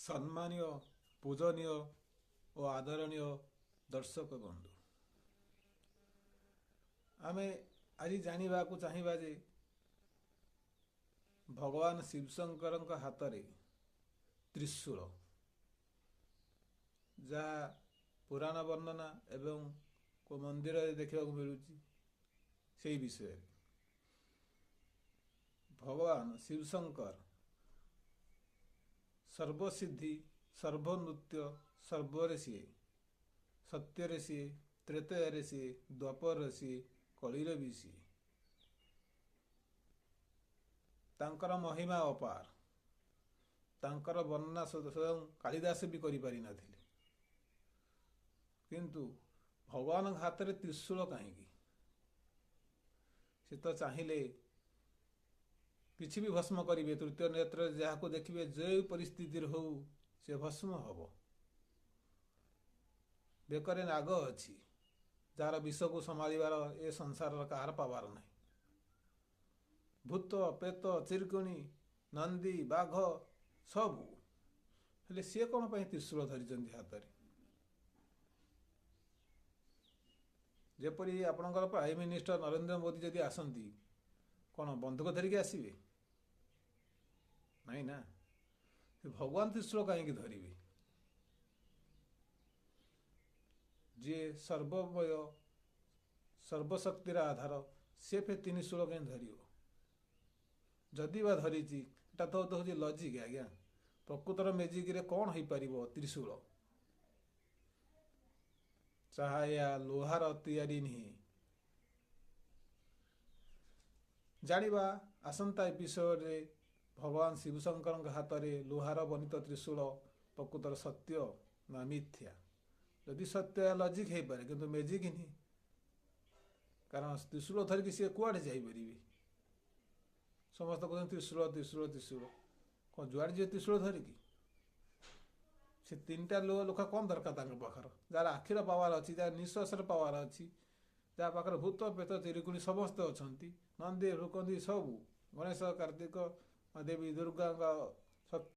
ସମ୍ମାନୀୟ, ପୂଜନୀୟ ଓ ଆଦରଣୀୟ ଦର୍ଶକ ବନ୍ଧୁ, ଆମେ ଆଜି ଜାଣିବାକୁ ଚାହିଁବା ଯେ ଭଗବାନ ଶିବଶଙ୍କରଙ୍କ ହାତରେ ତ୍ରିଶୂଳ, ଯାହା ପୁରାଣ ବର୍ଣ୍ଣନା ଏବଂ କେଉଁ ମନ୍ଦିରରେ ଦେଖିବାକୁ ମିଳୁଛି, ସେଇ ବିଷୟରେ। ଭଗବାନ ଶିବଶଙ୍କର ସର୍ବସିଦ୍ଧି, ସର୍ବନୃତ୍ୟ, ସର୍ବରେ ସିଏ, ସତ୍ୟରେ ସିଏ, ତ୍ରେତୟାରେ ସିଏ, ଦ୍ୱାପରରେ ସିଏ, କଳିରେ ବି ସିଏ। ତାଙ୍କର ମହିମା ଅପାର। ତାଙ୍କର ବର୍ଣ୍ଣନା ସ୍ୱୟଂ କାଳିଦାସ ବି କରିପାରିନଥିଲେ। କିନ୍ତୁ ଭଗବାନଙ୍କ ହାତରେ ତ୍ରିଶୂଳ କାହିଁକି? ସେ ତ ଚାହିଁଲେ କିଛି ବି ଭସ୍ମ କରିବେ। ତୃତୀୟ ନେତ୍ରରେ ଯାହାକୁ ଦେଖିବେ, ଯେଉଁ ପରିସ୍ଥିତିରେ ହଉ, ସେ ଭସ୍ମ ହବ। ବେକରେ ନାଗ ଅଛି, ଯାହାର ବିଷକୁ ସମ୍ଭାଳିବାର ଏ ସଂସାରର କାହାର ପାବାର ନାହିଁ। ଭୂତ, ପ୍ରେତ, ଚିରକୁଣି, ନନ୍ଦୀ, ବାଘ ସବୁ। ହେଲେ ସିଏ କ'ଣ ପାଇଁ ତ୍ରିଶୂଳ ଧରିଛନ୍ତି ହାତରେ? ଯେପରି ଆପଣଙ୍କର ପ୍ରାଇମ୍ ମିନିଷ୍ଟର ନରେନ୍ଦ୍ର ମୋଦି ଯଦି ଆସନ୍ତି, କ'ଣ ବନ୍ଧୁକ ଧରିକି ଆସିବେ? ନାଇଁ ନା। ସେ ଭଗବାନ ତ୍ରିଶୂଳ କାହିଁକି ଧରିବେ? ଯିଏ ସର୍ବମୟ, ସର୍ବଶକ୍ତିର ଆଧାର, ସେ ଫେର ତ୍ରିଶୂଳ କାହିଁ ଧରିବ? ଯଦି ବା ଧରିଛି, ଏଟା ତ ହେଉଛି ଲଜିକ୍ ଆଜ୍ଞା। ପ୍ରକୃତର ମେଜିକରେ କ'ଣ ହେଇପାରିବ ତ୍ରିଶୂଳ, ଯାହା ଏହା ଲୁହାର ତିଆରି ନୁହେଁ? ଜାଣିବା ଆସନ୍ତା ଏପିସୋଡ଼ରେ, ଭଗବାନ ଶିବଶଙ୍କରଙ୍କ ହାତରେ ଲୁହାର ବର୍ଣ୍ଣିତ ତ୍ରିଶୂଳ ପ୍ରକୃତର ସତ୍ୟ ନା ମିଥ୍ୟା। ଯଦି ସତ୍ୟ, ଲଜିକ୍ ହେଇପାରେ, କିନ୍ତୁ ମେଜିକ୍ ନୁହେଁ। କାରଣ ତ୍ରିଶୂଳ ଧରିକି ସିଏ କୁଆଡ଼େ ଯାଇପାରିବେ? ସମସ୍ତେ କହୁଛନ୍ତି ତ୍ରିଶୂଳ, ତ୍ରିଶୂଳ, ତ୍ରିଶୂଳ। କ'ଣ ଯୁଆଡ଼େ ଯିଏ ତ୍ରିଶୂଳ ଧରିକି? ସେ ତିନିଟା ଲୋକ କ'ଣ ଦରକାର ତାଙ୍କ ପାଖରେ? ଯାହାର ଆଖିର ପାୱାର ଅଛି, ଯାହାର ନିଶ୍ୱାସର ପାୱାର ଅଛି, ଯାହା ପାଖରେ ଭୂତ, ପ୍ରେତ, ଚିରିକୁଣି ସମସ୍ତେ ଅଛନ୍ତି, ନନ୍ଦୀ, ଭୃକନ୍ଦି ସବୁ, ଗଣେଶ, କାର୍ତ୍ତିକ, ଦେବୀ ଦୁର୍ଗାଙ୍କ ଶକ୍ତି।